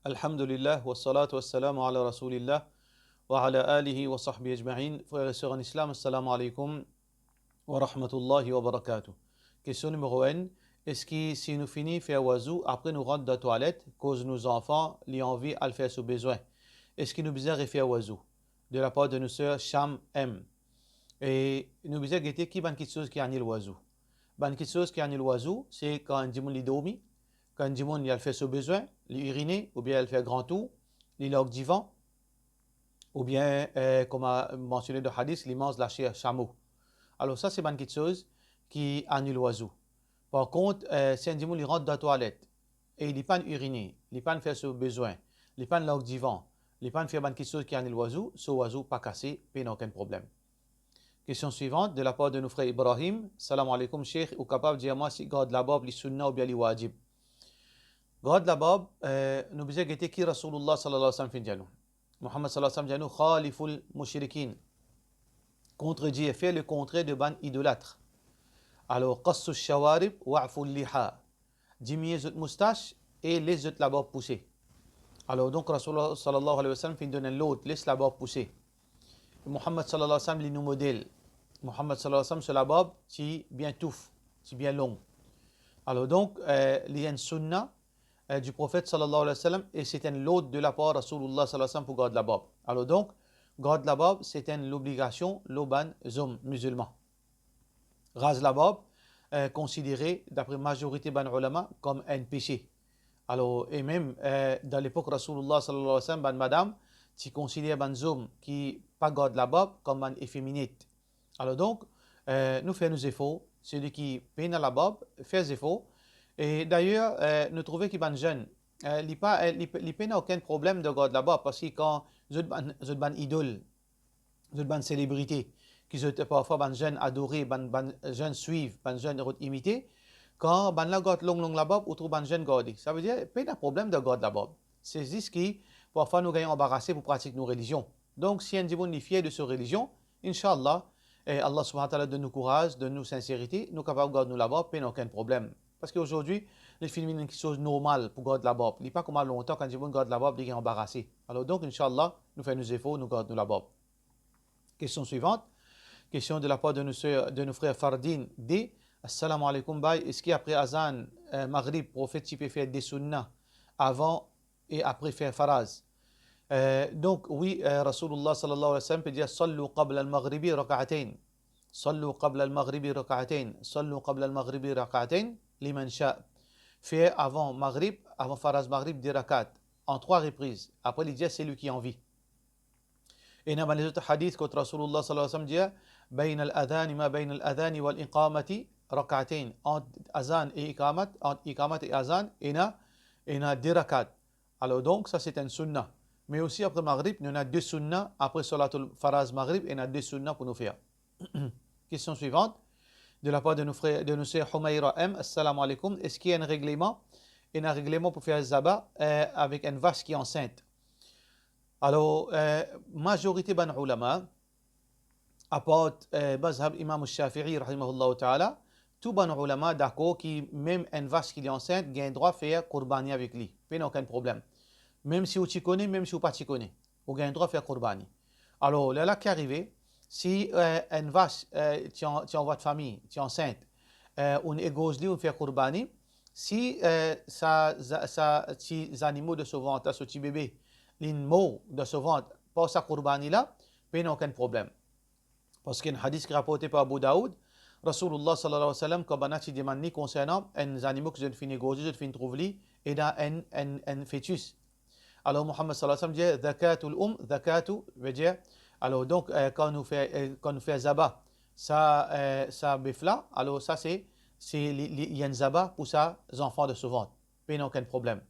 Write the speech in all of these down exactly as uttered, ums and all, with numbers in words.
Alhamdulillah, wassalatu wassalamu ala rasoulillah, wa ala alihi wa sahbihi ajmain. Frer e ser an Islam, assalamu alaikum wa rahmatullahi wa barakatuh. Kestion nimero enn, eski si nou fini fer wazou, apre nou rant dan twalet, koz nou zanfan, li anvi al fer so bezwin, eski nou bizin refer wazou? De lapar de nou ser Sham M. E nou bizin gete ki bann kiksoz ki anil wazou. Bann kiksoz ki anil wazou, se kan enn dimoun li dormi, kan enn dimoun li al fer so bezwin, li irine, oubien li al fer gran tour, li larg divan, oubien, eh, kouma mansione dan hadis, li manz laser samo. Alor sa, se bann kiksoz ki anil wazou. Par kont, eh, si enn dimoun li rant dan twalet e li pa'nn irine, li pa'nn fer so bezwin, li pa'nn larg divan, li pa'nn fer bann kiksoz ki anil wazou, so wazou pa kase, pena okenn problem. Kestion swivant, de lapar de nou frer Ibrahim. Salam alaikum, Sheikh, ou kapav dir mwa si gard labarb li sunna oubien li wajib? Gard labarb, eh, nou bizin gete ki Rasoulillah sallallahu alayhi wa sallam finn dir nou. Muhammad sallallahu alayhi wa sallam dir nou, "Khaliful mushrikin." Kontredir, fer le kontrèr de bann idolat. Alor, qassu shawarib wa'fu liha. Diminie zot moustas e les zot labarb pouse. Alor, donk, Rasoulillah sallallahu alayhi wa sallam finn donn enn lord, les labarb pouse. Muhammad sallallahu alayhi wa sallam, li nou model. Muhammad sallallahu alayhi wa sallam, so labarb ti bien touf, ti bien long. Alor, donk, eh, li enn sunna, eh, du prophète sallallahu alayhi wa sallam, e se enn lord de lapar Rasoulillah sallallahu alayhi wa sallam pou gard labarb. Alor, donk, gard labarb, se enn lobligasion lor bann zom mizilman. Raz labarb, eh, konsidere, dapre mazorite bann oulama, kom enn pese. Alor, e mem, eh, dan lepok Rasoulillah sallallahu alayhi wa sallam, bann madam ti konsider bann zom ki pa gard labarb kom bann efeminit. Alor donk, eh, nou fer nou zefor, seki pena labarb, fer zefor. E dayer, eh, nou trouve ki bann zenn, eh, li pa, eh, li, li pena okenn problem de gard labarb, parski kan zot bann, zot bann idol, zot bann selebrite, ki zot parfwa bann zenn adore, bann, bann zenn swiv, bann zenn rod imite, kan bannla gard long long labarb, ou trouv bann zenn garde. Savedir, pena problem de gard labarb. Se zis ki, parfwa nou gagn anbarase pou pratik nou relizion. Donk, si enn dimoun li fier de so relizion, inshallah, eh, Allah subhanahu wa ta'ala donn nou kouraz, donn nou sinserite, nou kapav gard nou labarb, pena okenn problem. Parski azordi, li finn vinn enn kiksoz normal pou gard labarb. Li pa kouma lontan, kan dimoun gard labarb, li gagn anbarase. Alor donk, inshallah, nou fer nou zefor, nou gard nou labarb. Kestion swivant. Kestion de lapar de nou ser, de nou frer Fardin D. Assalamu alaikum, bay. Eski apre azan, eh, Maghrib, Profet ti pe fer de sunna avan e apre fer faraz? Eh, donk, wi, eh, Rasoulillah sallallahu alayhi wa sallam pe dir, "Sallu qabla al-maghribi rak'atayn. Sallu qabla al-maghribi rak'atayn. Sallu qabla al-maghribi rak'atayn, liman sha." Fer avan Maghrib, avan faraz Maghrib, de rakat, an trwa repriz. Apre, li dir, "Selwi ki anvi." Ena bann lezot hadis kot Rasoulillah sallallahu alayhi wa sallam dir, "Bayna al-adhani, ma bayna al-adhani wal iqamati rak'atayn." Ant azan e iqamat, ant iqamat e azan, ena, ena de rakat. Alor donk, sa se enn sunna. Me osi apre Maghrib, nou ena de sunna, apre salatul faraz Maghrib, ena de sunna pou nou fer. Kestion swivant, de lapar de nou frer, de nou ser Humaira M. Assalamu alaikum. Eski ena regleman, ena regleman pou fer zaba, eh, avek enn vas ki ansint? Alor, eh, mazorite bann oulama, apart, eh, mazhab Imam Shafi'i, rahimahullahu ta'ala, tou bann oulama dakor ki mem enn vas ki li ansint, gagn drwa fer kourbani avek li. Pena okenn problem. Mem si ou ti kone, mem si ou pa ti kone, ou gagn drwa fer kourbani. Alor, lerla ki arive, si, eh, enn vas, eh, ti an, ti an vwa de fami, ti ansint, eh, ou'nn egorz li, ou'nn fer kourbani, si, eh, sa, sa, sa ti zanimo de so vant la, so ti bebe, li'nn mor dan so vant par sa kourbani la, pena okenn problem. Parski enn hadis ki raporte par Abu Daoud, Rasoulillah sallallahu alayhi wa sallam, kan bann la ti demann li konsernan enn zanimo ki zot finn egorze, zot finn trouv li ena enn, enn, enn fetis. Alor, Muhammad sallallahu alayhi wa sallam dir, "Zakatul um, zakatu," vedir, alor, donk, eh, kan nou fer, eh, kan nou fer zaba sa, eh, sa bef la, alor, sa se, se li, li, li enn zaba pou sa zanfan dan so vant. Pena okenn problem.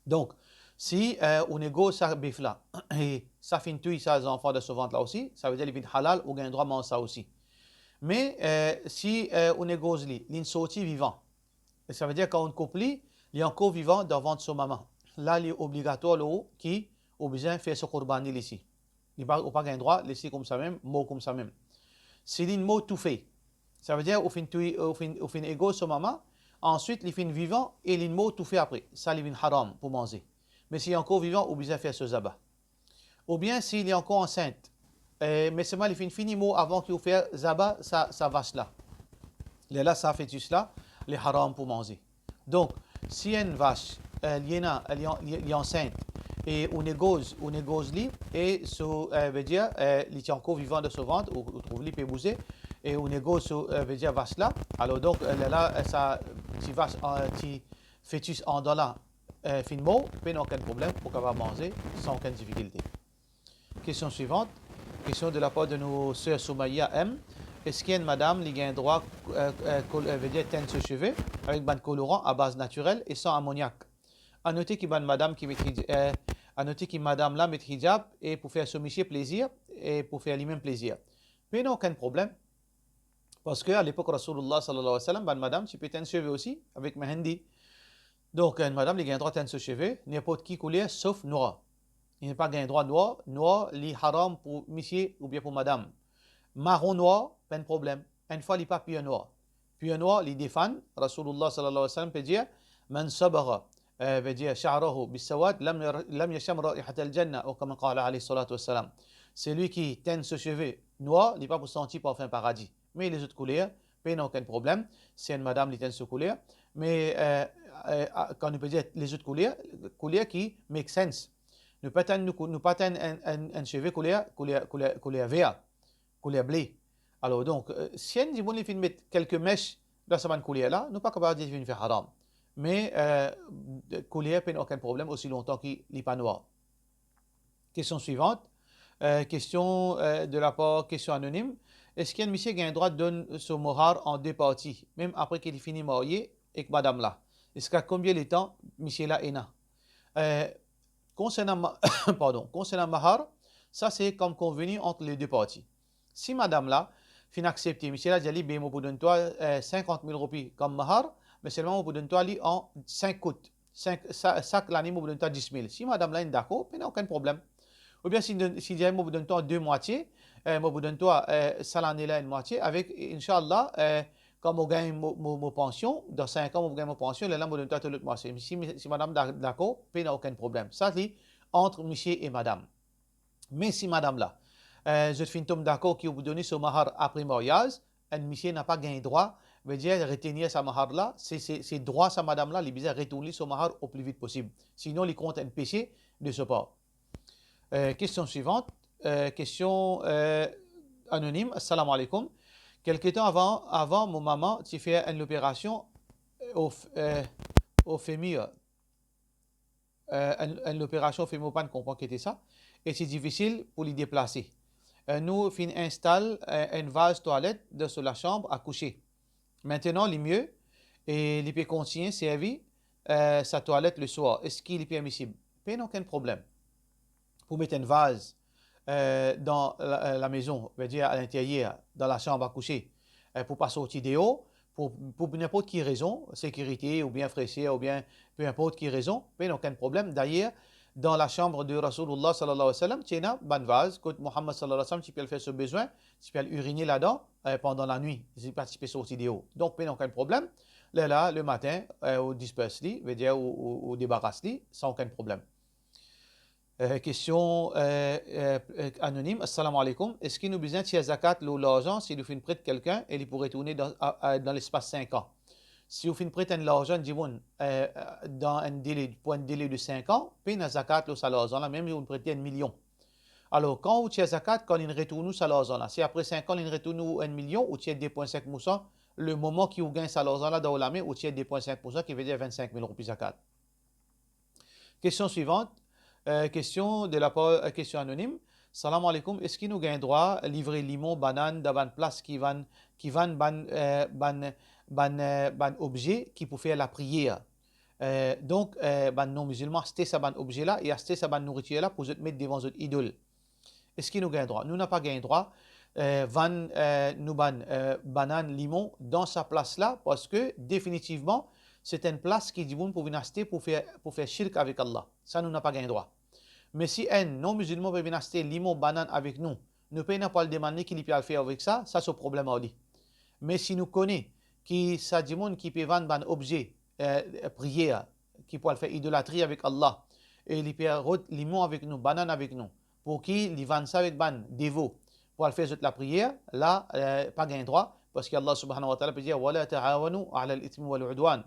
Donk, si, eh, ou'nn egorz sa bef la, e sa finn touy sa zanfan dan so vant la osi, savedir li vinn halal, ou gagn drwa manz sa osi. Me, eh, si, eh, ou'nn egorz li, li'nn sorti vivan, e savedir kan ou'nn koup li, li ankor vivan dan vant so mama. La, li obligatwar lor ou ki ou bizin fer so kourbani li si. Li pa, ou pa gagn drwa les li koumsamem, mor koumsamem. Si li'nn mor toufe, savedir ou finn touy, ou finn, ou finn egorz so mama, answit li finn vivan e li'nn mor toufe apre. Sa li vinn haram pou manze. Me si li ankor vivan, ou bizin fer so zaba. Oubien si li ankor ansint, eh, me selman li finn fini mor avan ki ou fer zaba sa, sa vas la. Lerla sa fetis la, li haram pou manze. Donk, si enn vas, eh, li ena, li an-, li, li ansint, e ou negoz, ou negoz li, e so, eh, vedir, eh, li ti ankor vivan dan so vant, ou, ou trouv li pe bouze, e ou negoz so, eh, vedir vas la, alor donk, eh, lerla, eh, sa ti vas, eh, ti fetis andan la, eh, finn mor, pena okenn problem, ou kapav manze san okenn difikilte. Kestion swivant, kestion de lapar de nou ser Soumaya M. Eski enn madam li gagn drwa, eh, eh, kol-, eh, vedir tenn so seve avek bann koloran a baz natirel e san amoniak? Anote ki bann madam ki met hij-, eh, anote ki madam la met hijab e pou fer so misie plezir e pou fer limem plezir. Pena okenn problem. Parski a lepok Rasoulillah sallallahu alayhi wa sallam, bann madam ti pe tenn seve osi avek mehendi. Donk, enn madam, li gagn drwa tenn so seve, ninport ki kouler, sof nwar. Li pa gagn drwa nwar, nwar, li haram pou misie oubien pou madam. Maron nwar, pa enn problem. Enn fwa li pa pir nwar. Pir nwar, li defann, Rasoulillah sallallahu alayhi wa sallam pe dir, "Man sabagha, eh, vedir sha'rahu bissawad, lam yar-, lam yasham raihatal jannah," ou kama qala alayhi salatu wassalam. Selwi ki tenn so seve nwar, li pa pou santi parfin paradi. Me lezot kouler, pena okenn problem, si enn madam li tenn so kouler. Me, eh, eh, a-, kan nou pe dir lezot kouler, kouler ki make sense. Nou pa tenn, nou kou-, nou pa tenn enn, enn, enn seve kouler, kouler, kouler, kouler ver, kouler ble. Alor donk, eh, si enn dimoun li finn met kelke mes dan sa bann kouler la, nou pa kapav dir li finn fer haram. Me, eh, kouler pena okenn problem osi lontan ki li pa nwar. Kestion swivant. Eh, kestion, eh, de lapar kestion anonim. Eski enn misie gagn drwa donn so mohar an de parti, mem apre ki li fini marye ek madam la? Ziska konbien letan misie la ena? Eh, konsernan ma-, pardon, konsernan mahar, sa se kom konveni ant le de parti. Si madam la finn aksepte, misie la dir li, "Be, mo pou donn twa, eh, sinkant mil roupi kom mahar, me selman mo pou donn twa li an sink kout. Sink, sa-, sak lane mo pou donn twa dis mil." Si madam la inn dakor, pena okenn problem. Oubien si donn, si dir, "Mo pou donn twa de mwatie, eh, mo pou donn twa, eh, sa lane la enn mwatie, avek, inshallah, eh, kan mo gagn mo, mo, mo pansion, dan sink an mo pou gagn mo pansion, lerla mo donn twa to lot mwatie." Si, si madam da-, dakor, pena okenn problem. Sa li ant misie e madam. Me si madam la, eh, zot finn tom dakor ki ou pou donn li so mahar apre maryaz, enn misie napa gagn drwa, vedir retenir sa mahar la, se, se, se drwa sa madam la, li bizin retourn li so mahar o pli vit posib. Sinon, li kont enn pese de so par. Eh, kestion swivant, eh, kestion, eh, anonim. Assalamu alaikum. Kelke tan avan, avan, mo mama ti fer enn loperasion, eh, o f-, eh, o femur. Eh, enn, enn loperasion femur, pa konpran ki ete sa, e ti difisil pou li deplase. Eh, nou finn instal, eh, enn vaz twalet dan so lasanm a kouse. Mintenan li mie e li pe kontign servi, eh, sa twalet leswar. Eski li permisib? Pena okenn problem pou met enn vaz, eh, dan la, eh, lamezon, vedir a linteryer, dan lasanm a kouse, eh, pou pa sorti deor, pou, pou ninport ki rezon, sekirite oubien freser oubien pe inport ki rezon, pena okenn problem. Dayer, dan lasanm de Rasoulillah sallallahu alayhi wa sallam, ti ena bann vaz kot Muhammad sallallahu alayhi wa sallam ti pe al fer so bezwin, ti pe al irine ladan, eh, pandan lanwit, li pa ti pe sorti deor. Donk, pena okenn problem. Lerla, lematin, eh, ou dispers li, vedir ou, ou, ou debaras li, san okenn problem. Eh, kestion, eh, eh, eh, anonim. Assalamu alaikum. Eski nou bizin tir zakat lor larzan si nou finn pret kelkenn e li pou retourne dan, a, a, dan lespas sink an? Si ou finn pret enn larzan dimoun, eh, dan enn dele, pou enn dele de sink an, pena zakat lor sa larzan la, mem si ou prete enn milion. Alor, kan ou tir zakat, kan linn retourn ou sa larzan la, si apre sink an linn retourn ou enn milion, ou tir de pwin sink poursan, lemoman ki ou gagn sa larzan la dan ou lame, ou tir de pwin sink poursan, ki vedir vennsink mil roupi zakat. Kestion swivant, eh, kestion de lapar, eh, kestion anonim. Salam alaikum, eski nou gagn drwa livre limon, banann dan bann plas ki vann, ki vann bann, eh, bann, bann, eh, bann obze ki pou fer lapriyer? Eh, donk, eh, bann non-mizilman aste sa bann obze la e aste sa bann nouritir la pou zot met devan zot idol. Eski nou gagn drwa? Nou napa gagn drwa, eh, vann, eh, nou bann, eh, banann, limon dan sa plas la, parski definitivman, se enn plas ki dimoun pou vinn aste pou fer, pou fer shirk avek Allah. Sa nou napa gagn drwa. Me si enn non-mizilman pe vinn aste limon, banann avek nou, nou pena pou al demann li ki li pe al fer avek sa, sa so problem ar li. Me si nou kone ki sa dimoun ki pe vann bann obze, eh, priyer, ki pou al fer idolatri avek Allah, e li pe rod limon avek nou, banann avek nou, pou ki li vann sa avek bann devo pou al fer zot lapriyer, la, eh, pa gagn drwa, parski Allah subhanahu wa ta'ala pe dir, "Wala ta'awanu alal ithmi wal udwan."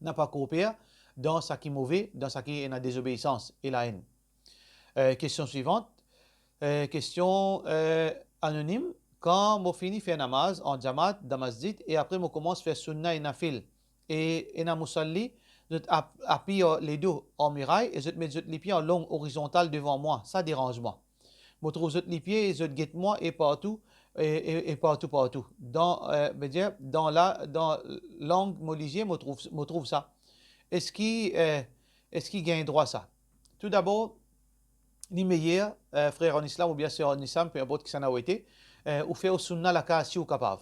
Napa kooper dan saki move, dan saki ena dezobeisans e laenn. Eh, kestion swivant. Eh, kestion, eh, anonim. Kan mo fini fer namaz an jamaat dan masjid e apre mo koumans fer sunna e nafil, e ena musalli, zot ap-, apiy ledo ar miray e zot met zot lipie an long orizontal devan mwa, sa deranz mwa. Mo trouv zot lipie, zot get mwa e partou, e, e, e partou, partou. Dan, eh, vedir, dan la, dan lang mo lizie, mo trouv, mo trouv sa. Eski, eh, eski gagn drwa sa? Toudabor, li meyer, eh, frer an islam oubien ser an islam, pe inport kisannla ou ete, eh, ou fer ou sunna lakaz si ou kapav.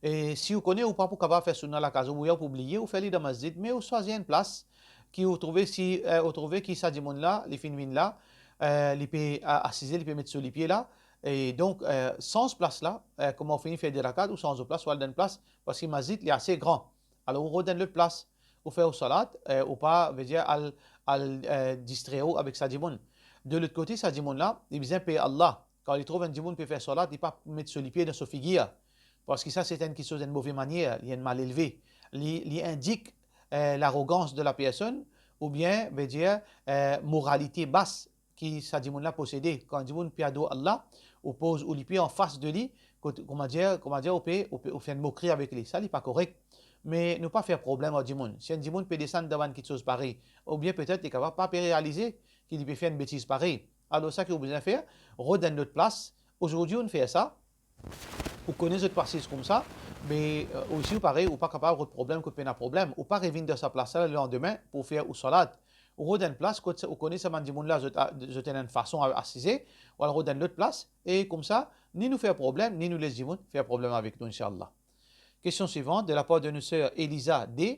E si ou kone ou pa pou kapav fer sunna lakaz ou, oubien ou pou bliye, ou fer li dan masjid, me ou swazir enn plas ki ou trouve si, eh, ou trouve ki sa dimoun la, li finn vinn la, eh, li pe a-, asize, li pe met so lipie la, e donk, eh, sanz plas la, eh, kouma ou fini fer de rakat, ou sanz plas, ou al dan enn plas, parski masjid li ase gran. Alor, ou rod enn lot plas, ou fer ou salat, eh, ou pa, vedir, al, al, eh, distrer ou avek sa dimoun. De lot kote, sa dimoun la, li bizin per Allah. Kan li trouv enn dimoun pe fer salat, li pa met so lipie dan so figir. Parski sa, se enn kiksoz, enn move manier, li enn malelve. Li, li indik, eh, larogans de la personn, oubien, vedir, eh, moralite bas ki sa dimoun la posede. Kan dimoun pe ador Allah, ou poz ou lipie anfas de li, kot, kouma dir, kouma dir, ou pe, ou pe, ou fer enn mokri avek li. Sa, li pa korek. Me nou pa fer problem ar dimoun. Si enn dimoun pe desann dan bann kiksoz parey, oubien petet li kapav pa pe realize ki li pe fer enn betiz parey. Alor, sa ki ou bizin fer, rod enn lot plas. Azordi, ou'nn fer sa, ou kone zot pe asiz koumsa, me, eh, ou isi ou parey, ou pa kapav rod problem kot pena problem, ou pa revinn dan sa plas la lelandime pou fer ou salat. Ou rod enn plas kot sa, ou kone sa bann dimoun la, zot a-, zot ena enn fason a asize, ou al rod enn lot plas, e koumsa, ni nou fer problem, ni nou les dimoun fer problem avek nou, inshallah. Kestion swivant, de la par de nou ser Eliza D.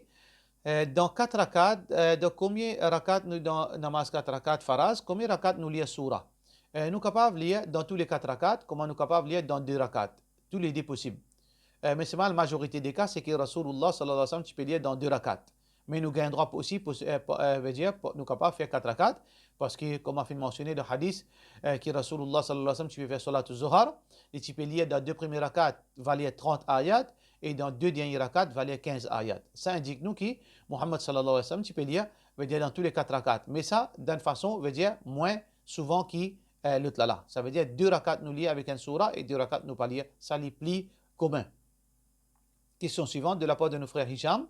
Eh, dan kat rakat, eh, dan konbien rakat nou dan namaz kat rakat faraz, konbien rakat nou lir soura? Eh, nou kapav lir dan tou le kat rakat, kouma nou kapav lir dan de rakat. Tou le de posib. Eh, me selman, la mazorite de ka, se ki Rasoulullah sallallahu alayhi wa sallam ti pe lir dan de rakat. Me nou gagn drwa pou osi, pou, eh, pou, eh, vedir, pou, nou kapav fer kat rakat, parski, kouma finn mansione dan hadis, eh, ki Rasoulullah sallallahu alayhi wa sallam ti pe fer salat Zohar, li ti pe lir dan de premie rakat, valer trant ayat, e dan de dernie rakat, valer kinz ayat. Sa indik nou ki Muhammad sallallahu alayhi wa sallam ti pe lir, vedir dan tou le kat rakat. Me sa, dan enn fason, vedir mwin souvan ki, eh, lot la la. Sa vedir de rakat nou lir avek enn soura e de rakat nou pa lir. Sa li pli komin. Kestion swivant, de la par de nou frer Hisham.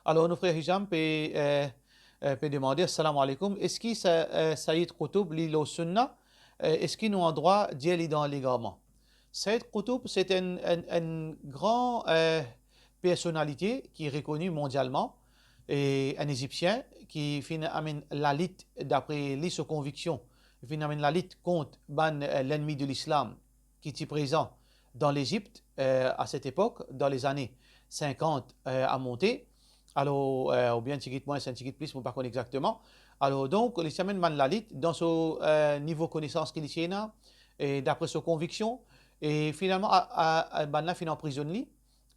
Alor, nou frer Hisham pe, eh, eh, pe demande, "Assalamu alaikum, eski sa, eh, Sayyid Qutb li lor sunna? Eh, eski nou andrwa dir li dan legarman?" Sayyid Qutb, se enn, enn, enn gran, eh, personalite ki rekoni mondialman, e enn Ezipsien ki finn amenn lalit, dapre li so konviksion, finn amenn lalit kont bann, eh, lennmi de lislam ki ti prezan dan Lezipt, eh, a set epok, dan lezane sinkant, eh, a monte. Alor, eh, oubien tigit mwins, enn tigit plis, mo pa konn exakteman. Alor, donk, li ti amenn bann lalit dan so, eh, nivo konesans ki li ti ena, e dapre so konviksion, e finalman, a, a, a, bann la finn anprizonn li,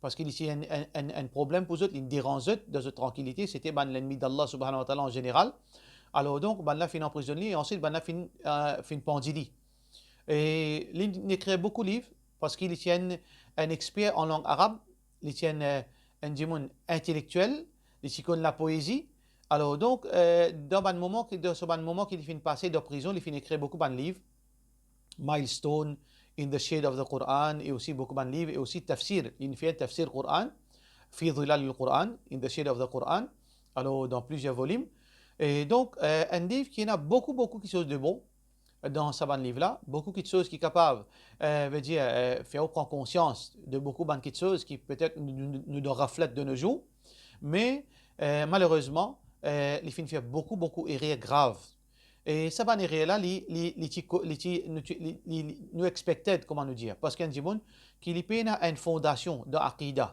parski li ti enn, enn, enn, enn problem pou zot, li deranz zot dan zot trankilite, se ti bann lennmi d'Allah subhanahu wa ta'ala an zeneral. Alor, donk, bann la finn anprizonn li, e answit, bann la finn, eh, finn pandi li. E li, li ekrir boukou liv, parski li ti enn, enn exper an lang arab, li ti enn, eh, enn dimoun intelektiel, li ti konn lapoezi. Alor, donk, eh, dan bann moman ki, dan so bann moman ki li finn pase dan prizon, li finn ekrir boukou bann liv, Milestone, In the Shade of the Quran, e osi boukou bann liv, e osi tafsir, li finn fer tafsir Quran, Fi Zilalil Quran, In the Shade of the Quran, alor, dan plizier volim. E donk, eh, enn liv ki ena boukou, boukou kiksoz de bon, dan sa bann liv la, boukou kiksoz ki kapav, eh, vedir, eh, fer ou pran konsians de boukou bann kiksoz ki petet nou, nou, nou dan raflet de nos jours, me, eh, malerezman, eh, li finn fer boukou, boukou erer grav. E sa bann erer la, li, li, li ti ko-, li ti, nou ti, li, li, li, nou expected, kouma nou dir, parski enn dimoun ki li pena enn fondasion dan akida,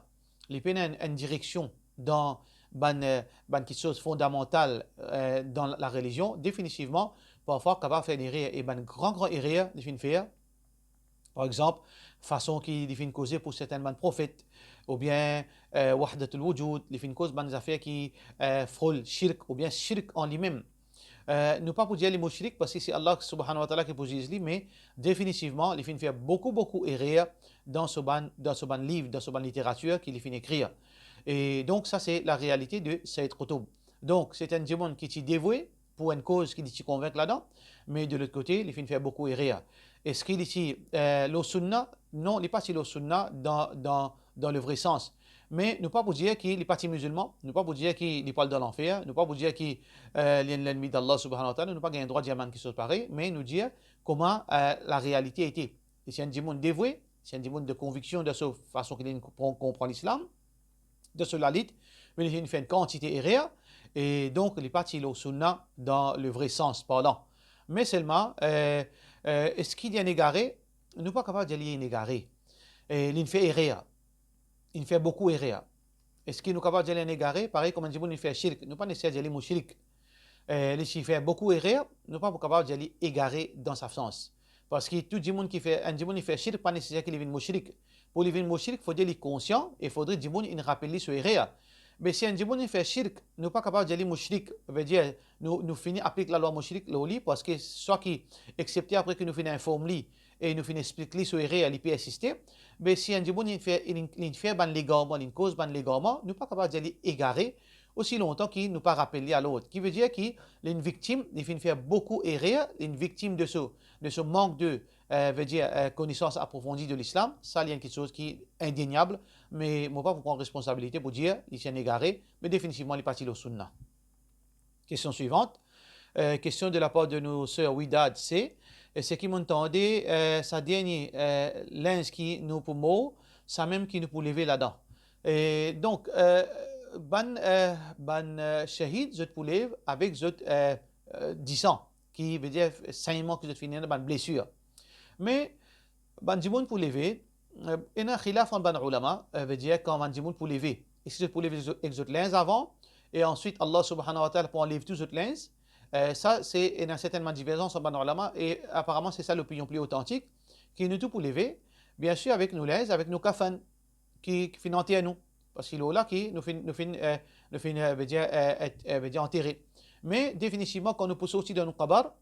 li pena enn, enn direksion dan bann, eh, bann kiksoz fondamantal, eh, dan larelizion, definitivman, parfwa kapav fer enn erer, e bann gran, gran erer li finn fer. Par exanp, fason ki li finn koze pou sertin bann profet, oubien, eh, wahdatul wujud, li finn koz bann zafer ki, eh, frol shirk, oubien shirk an limem. Eh, nou pa pou dir li mushrik, parski se Allah subhanahu wa ta'ala ki pou ziz li, me definitivman, li finn fer boukou, boukou erer dan so bann, dan so bann liv, dan so bann literatir ki li finn ekrir. E donk, sa se la realite de Sayyid Qutb. Donk, se enn dimoun ki ti devoue pou enn koz ki li ti konvink ladan, me de lot kote, li finn fer boukou erer. Eski li ti, eh, lor sunna? Non, li pa ti lor sunna dan, dan, dan le vre sans. Me nou pa pou dir ki li pa ti mizilman, nou pa pou dir ki li pou al dan lanfer, nou pa pou dir ki, eh, li enn lennmi d'Allah subhanahu wa ta'ala, nou pa gagn drwa dir bann kiksoz parey, me nou dir kouma, eh, la realite ete. Li ti enn dimoun devoue, ti enn dimoun de konviksion dan so fason ki li konpran, konpran Lislam, dan so lalit, me li finn fer enn kantite erer, e donk li pa ti lor sunna dan le vre sans parlan. Me selman, eh, eh, eski li enn egare? Nou pa kapav dir li enn egare. E li finn fer erer. Li finn fer boukou erer. Eski nou kapav dir li enn egare? Parey kouma enn dimoun li fer shirk, nou pa neseser dir li mushrik. Eh, li ti fer boukou erer, nou pa pou kapav dir li egare dan sa sans. Parski tou dimoun ki fer, enn dimoun li fer shirk, pa neseser ki li vinn mushrik. Pou li vinn mushrik, fode li konsian e fode dimoun inn rapel li so erer. Me si enn dimoun li fer shirk, nou pa kapav dir li mushrik, vedir nou, nou fini aplik lalwa mushrik lor li, parski swa ki, exsepte apre ki nou finn inform li e nou finn explik li so erer, li persiste. Me si enn dimoun li fer, li, li fer bann legarman, li koz bann legarman, nou pa kapav dir li egare, osi lontan ki nou pa rapel li a lord. Ki vedir ki li enn viktim, li finn fer boukou erer, li enn viktim de so, de so mank de, eh, vedir, eh, konesans aprofondi de Lislam. Sa, li enn kiksoz ki endeniab, me mo pa pou pran responsabilite pou dir li ti enn egare, me definitivman, li pa ti lor sunna. Kestion swivant. Eh, kestion de lapar de nou ser Widad, se, eh, seki monn tande, eh, sa dernie, eh, linz ki nou pou mor, samem ki nou pou leve ladan. E donk, eh, bann, eh, bann, eh, shahid, zot pou lev avek zot, eh, eh, disan, ki vedir segnman ki zot finn ena, bann blesir. Me bann dimoun pou leve, eh, ena khilaf ant bann oulama, eh, vedir kan bann dimoun pou leve, eski zot pou leve ek zot linz avan, e answit Allah subhanahu wa ta'ala pou anlev tou zot linz? Eh, sa, se, ena sertennman diverzans ant bann oulama, e aparaman, se sa lopinion pli otantik, ki nou tou pou leve, biensir, avek nou linz, avek nou kafann ki, ki finn anter nou. Parski lor la ki nou finn, nou finn, eh, nou finn, eh, vedir, eh, et, eh, vedir antere. Me definitivman, kan nou pou sorti dan nou kabar,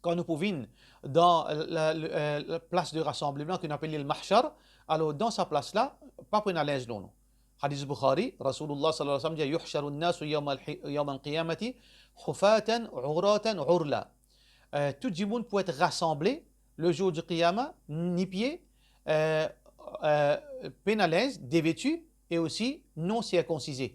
kan nou pou vinn dan la, la, eh, la plas de rasanbleman ki nou apel li mahshar, alor dan sa plas la, pa pou ena linz lor nou. Hadis Bukhari, Rasoulillah sallallahu alayhi wa sallam dir, "Yuhsharu an-nasu yawmal hi-, yawmal qiyamati hufatan, uratan, ghurla." Eh, tou dimoun pou et rasanble le zour di Qiyama, ni pie, eh, eh, pena linz, deveti e osi non sirkonsize.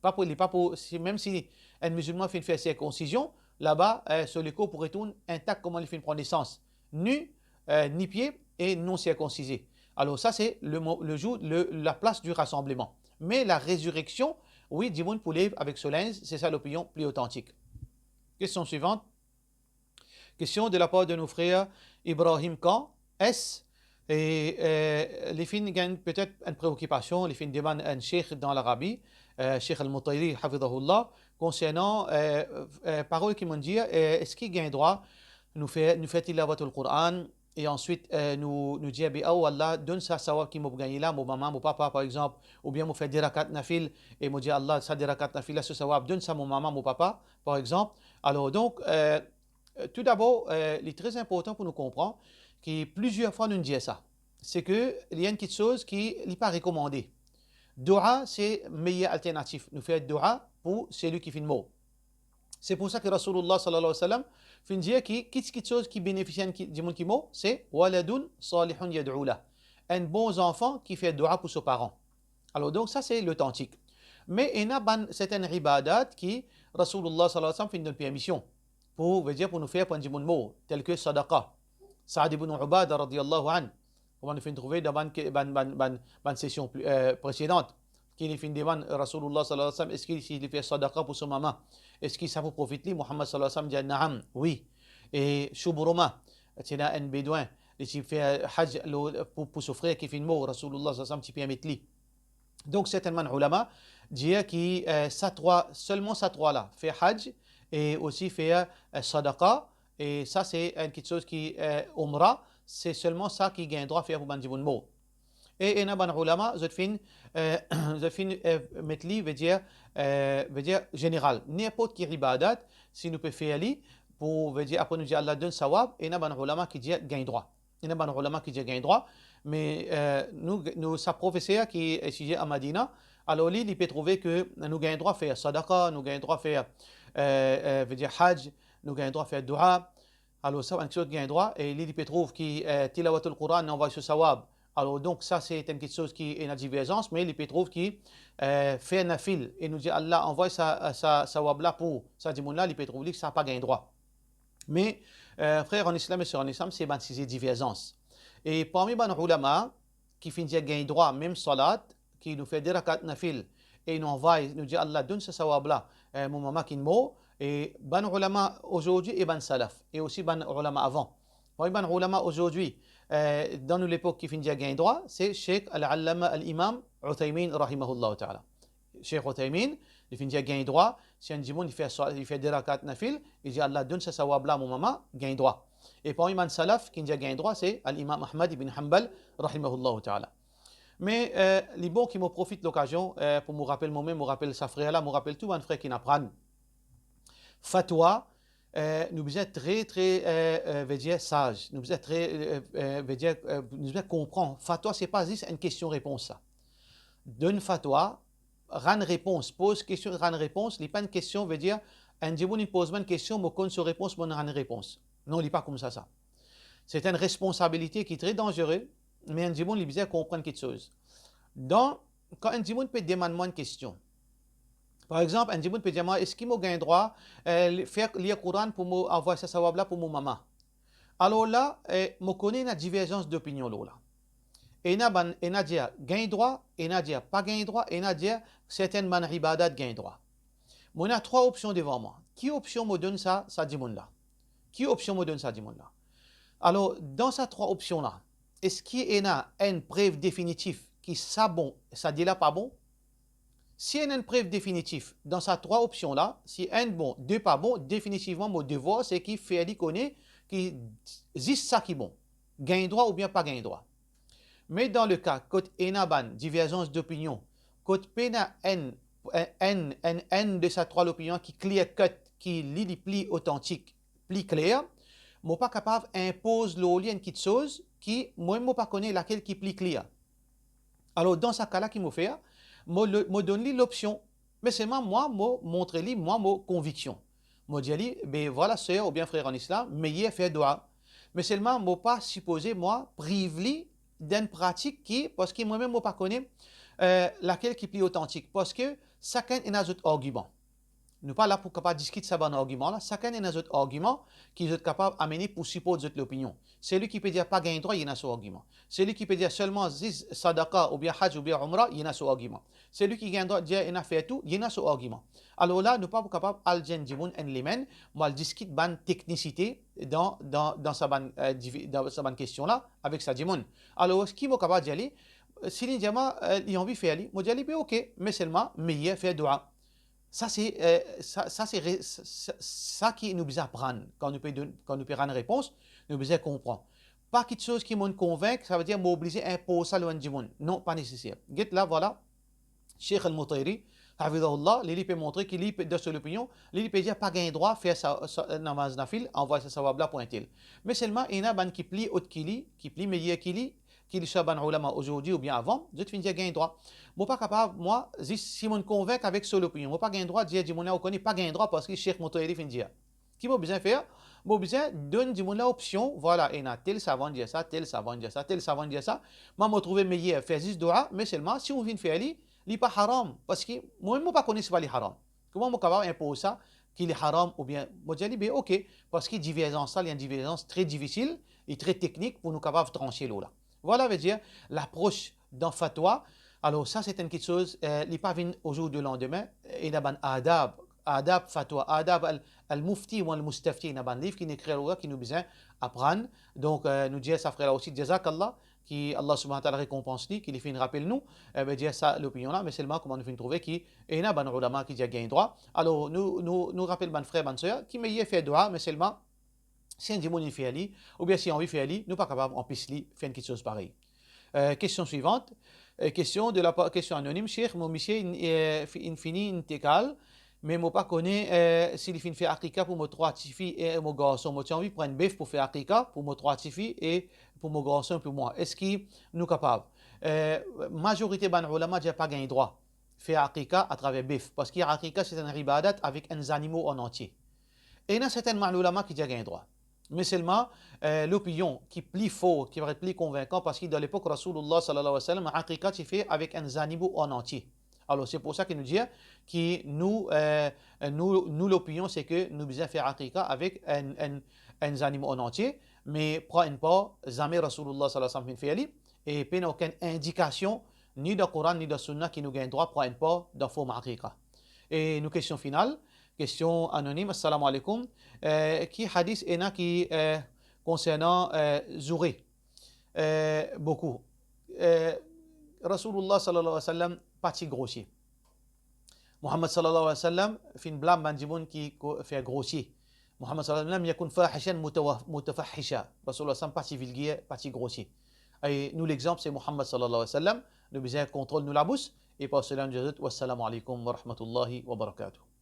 Pa pou, li pa pou, si, mem si enn mizilman finn fer sirkonsizion, laba, eh, so lekor pou retourn intak kouma li finn pran nesans, ni, eh, ni pie e non sirkonsize. Alor sa, se le mo-, le zour, le, la plas di rasanbleman. Me la rezireksion, wi, dimoun pou lev avek so linz, se sa lopinion pli otantik. Kestion swivant. Kestion de lapar de nou frer Ibrahim Khan, S, e, eh, li finn gagn petet enn preokipasion, li finn demann enn sheikh dan Larabi, eh, Sheikh Al-Mutayri, hafidhahullah, konsernan, eh, eh, parol ki monn dir, eh, eski gagn drwa nou fer, nou fer tilawatul Quran, e answit, eh, nou, nou dir, "Be, oh Allah, donn sa sawab ki mo pou gagne la, mo mama, mo papa, par exanp, oubien mo fer de rakat nafil, e mo dir, Allah, sa de rakat nafil la, so sawab, donn sa mo mama, mo papa," par exanp. Alor, donk, eh, Eh, toudabor, eh, li tre inportan pou nou konpran ki plizier fwa nou dir sa, se ke li enn kiksoz ki li pa rekomande. Doua, se meyer alternatif. Nou fer doua pou seli ki finn mor. Se pou sa ki Rasoulillah sallallahu alayhi wa sallam finn dir ki, ki, kiksoz ki benefisie enn ki, dimoun ki mor, se waladun salihun yad'u lah. Enn bon zanfan ki fer doua pou so paran. Alor, donk, sa, se lotantik. Me ena bann sertenn ibadat ki Rasoulillah sallallahu alayhi wa sallam finn donn permision pou, vedir, pou nou fer pou enn dimoun mor, tel ke sadaqa. Saad ibn Ubadah radiyallahu anhu, kouma nou finn trouve dan bann ke-, bann, bann, bann, bann sesion pli, eh, presedan, ki li finn demann Rasoulillah sallallahu alayhi wa sallam, eski si li fer sadaqa pou so mama, eski sa pou profit li? Muhammad sallallahu alayhi wa sallam dir, "Naam, wi." E Shubruma, ti ena enn bedwin, li ti fer haj lo-, pou, pou so frer ki finn mor, Rasoulillah sallallahu alayhi wa sallam ti permet li. Donk, sertenn bann oulama dir ki, eh, sa trwa, selman sa trwa la, fer haj e osi fer, eh, sadaqa, e sa se enn kiksoz ki, eh, umra, se selman sa ki gagn drwa fer pou bann dimoun mor. E ena bann oulama, zot finn, eh, zot finn, eh, met li, vedir, eh, vedir zeneral. Ninport ki ibadat, si nou pe fer li, pou, vedir, apre nou dir Allah donn sawab, ena bann oulama ki dir gagn drwa. Ena bann oulama ki dir gagn drwa, me, eh, nou, nou sa profeser ki etidie a Madina, alor li, li pe trouve ke nou gagn drwa fer sadaka, nou gagn drwa fer, eh, eh, vedir haj, nou gagn drwa fer doua, alor sa bann kiksoz gagn drwa, e li, li pe trouv ki, eh, tilawatul Quran, nou anvoy so sawab. Alor donk sa se enn kiksoz ki ena diverzans, me li pe trouv ki, eh, fer nafil, e nou dir Allah anvoy sa, sa sawab la pou sa dimoun la, li pe trouv li ki sa pa gagn drwa. Me, eh, frer an Islam e ser an Islam, se bann size diverzans. E parmi bann oulama ki finn dir gagn drwa, mem salat, ki nou fer de rakat nafil, e nou anvoy, nou dir Allah donn sa sawab la, eh, mo mama ki mor, e bann oulama azordi e bann salaf, e osi bann oulama avan. Parmi bann oulama azordi, eh, dan nou lepok ki finn dir gagn drwa, se Sheikh Al-Allama Al-Imam Uthaymin rahimahullahu ta'ala. Sheikh Uthaymin, li finn dir gagn drwa, si enn dimoun li fer sa, li fer de rakat nafil, li dir Allah donn sa sawab la mo mama, gagn drwa. E parmi bann salaf ki dir gagn drwa, se Al-Imam Ahmad ibn Hanbal rahimahullahu ta'ala. Me, eh, li bon ki mo profit lokazion, eh, pou mo rapel momem, mo rapel sa frer la, mo rapel tou bann frer ki inn aprann. Fatwa, eh, nou bizin tre, tre, eh, eh, vedir saz. Nou bizin tre, eh, eh, vedir, eh, nou bizin konpran. Fatwa, se pa zis enn kestion-repons sa. Donn fatwa, rann repons. Poz kestion, rann repons. Li pa enn kestion, vedir, enn dimoun inn poz mwa enn kestion, mo konn so repons, mo rann repons. Non, li pa koumsa sa. Se enn responsabilite ki tre danzere, me enn dimoun li bizin konpran kiksoz. Dan, kan enn dimoun pe demann mwa enn kestion, par exanp, enn dimoun pe dir mwa, eski mo gagn drwa, eh, li-, fer lir Koran pou mo anvoy sa sawab la pou mo mama? Alor la, eh, mo kone ena diverzans dopinion lor la. Ena bann, ena dir gagn drwa, ena dir pa gagn drwa, ena dir sertenn bann ibadat gagn drwa. Mo ena trwa opsion devan mwa. Ki opsion mo donn sa, sa dimoun la? Ki opsion mo donn sa dimoun la? Alor, dan sa trwa opsion la, eski ena enn prev definitif ki sa bon, sa de la pa bon? Si ena enn prev definitif dan sa trwa opsion la, si enn bon, de pa bon, definitivman mo devwar se ki fer li kone ki zis sa ki bon, gagn drwa oubien pa gagn drwa. Me dan leka kot ena bann diverzans dopinion, kot pena enn, enn, enn, enn de sa trwa lopinion ki clear cut, ki li, li pli otantik, pli kler, mo pa kapav inpoz lor li enn kiksoz ki mwa mo pa kone lakel ki pli kler. Alor, dan sa ka la, ki mo fer? Mo, mo donn li lopsion. Me selman mwa, mo montre li, mwa, mo konviksion. Mo dir li, be vwala, ser oubien frer an Islam, meyer fer doua. Me selman mo pa sipoze, mwa, priv li d'enn pratik ki, parski mwa mem mo pa kone, eh, lakel ki pli otantik, parski sakenn ena zot argiman. Nou pa la pou kapav diskit sa bann argiman la. Sakenn ena zot argiman ki zot kapav amene pou siport zot lopinion. Seli ki pe dir pa gagn drwa, li ena so argiman. Seli ki pe dir selman zis sadaka oubien haj oubien umra, li ena so argiman. Seli ki gagn drwa dir ena fer tou, li ena so argiman. Alor la, nou pa pou kapav al dir enn dimoun enn lemem, mo al diskit bann teknisite dan, dan, dan sa bann, eh, divi-, dan sa bann kestion la avek sa dimoun. Alor, ki mo kapav dir li? Si li dir mwa, eh, li anvi fer li, mo dir li, be ok, me selman meyer fer doua. Sa se, eh, sa, sa se re-, sa, sa, sa ki nou bizin aprann kan nou pe donn, kan nou pe rann repons, nou bizin konpran. Pa kiksoz ki mo'nn konvink, sa ve dir mo oblize inpoz sa lor enn dimoun. Non, pa neseser. Get la, vwala, Sheikh Al-Mutayri, hafizahullah, li, li pe montre ki li pe, dan so lopinion, li, li pe dir pa gagn drwa fer sa, sa, namaz nafil, anvoy sa sawab la pou entel. Me selman, ena bann ki pli ot ki li, ki pli meyer ki li, ki li swa bann oulama azordi oubien avan, zot finn dir gagn drwa. Mo pa kapav, mwa, zis si mo'nn konvink avek so lopinion, mo pa gagn drwa dir dimoun la, ou kone, pa gagn drwa parski Sheikh Mutayri finn dir. Ki mo bizin fer? Mo bizin donn dimoun la opsion, vwala, ena tel savann dir sa, tel savann dir sa, tel savann dir sa. Mwa, mo trouve meyer fer zis doua, me selman, si ou finn fer li, li pa haram, parski mwa mem mo pa kone si pa li haram. Kouma mo kapav inpoz sa ki li haram oubien? Mo dir li, be ok, parski diverzans la, li enn diverzans tre difisil e tre teknik pou nou kapav transe lor la. Vwala, ve dir, lapros dan fatwa. Alor sa, se enn kiksoz, eh, li pa vinn o zour de landime. Ena bann adab, adab fatwa, adab al, al-mufti ou al-mustafti, ena bann liv ki inn ekrir lor la ki nou bizin aprann. Donk, eh, nou dir sa frer la osi, jazakallah, ki Allah subhanahu wa ta'ala rekonpans li, ki li finn rapel nou, eh, ve dir sa lopinion la, me selman kouma nou finn trouve ki ena bann oulama ki dir gagn drwa. Alor, nou, nou, nou rapel bann frer, bann ser, ki meyer fer doua, me selman, si enn dimoun inn fer li, oubien si li anvi fer li, nou pa kapav anpes li fer enn kiksoz parey. Euh, question suivante. Euh, question de la pa-, question anonyme. Cheikh, mo misie inn, euh, fi-, inn fini intikal, me mo pa kone, euh, si li finn fer akika pou mo trwa tifi e mo garson. Mo ti anvi pran enn bef pou fer akika pou mo trwa tifi e pou mo garson e pou mwa. Eski nou kapav? Euh, mazorite bann oulama dir pa gagn drwa fer akika atraver bef, parski akika se enn ibadat avek enn zanimo an antie. E ena sertin bann oulama ki dir gagn drwa. Me selman, euh, lopinion ki pli for, ki paret pli konvinkan, parski dan lepok Rasoulillah sallallahu alayhi wa sallam, akika ti fer avek enn zanimo an antie. Alor, se pou sa ki nou dir ki nou, euh, nou, nou lopinion, se ke nou bizin fer akika avek enn, enn, enn zanimo an antie, me pran enn par, zame Rasoulillah sallallahu alayhi wa sallam finn fer li, e pena okenn indikasion, ni dan Koran, ni dan Sunna, ki nou gagn drwa pran enn par dan form akika. E nou kestion final, kestion anonim, Assalamu alaikum. Euh, ki hadis ena ki, euh, konsernan, euh, zoure, euh, boukou? Euh, Rasoulillah sallallahu alayhi wa sallam pa ti grosie. Muhammad sallallahu alayhi wa sallam finn blam bann dimoun ki ko-, fer grosie. Muhammad sallallahu alayhi wa sallam lam yakun fahishan mutawa-, mutafahisha. Rasoulillah sallam pa ti vilger, pa ti grosie. E nou lexanp se Muhammad sallallahu alayhi wa sallam, nou bizin kontrol nou labous, e par sela nou dir zot, wassalamu alaikum wa rahmatullahi wa barakatuh.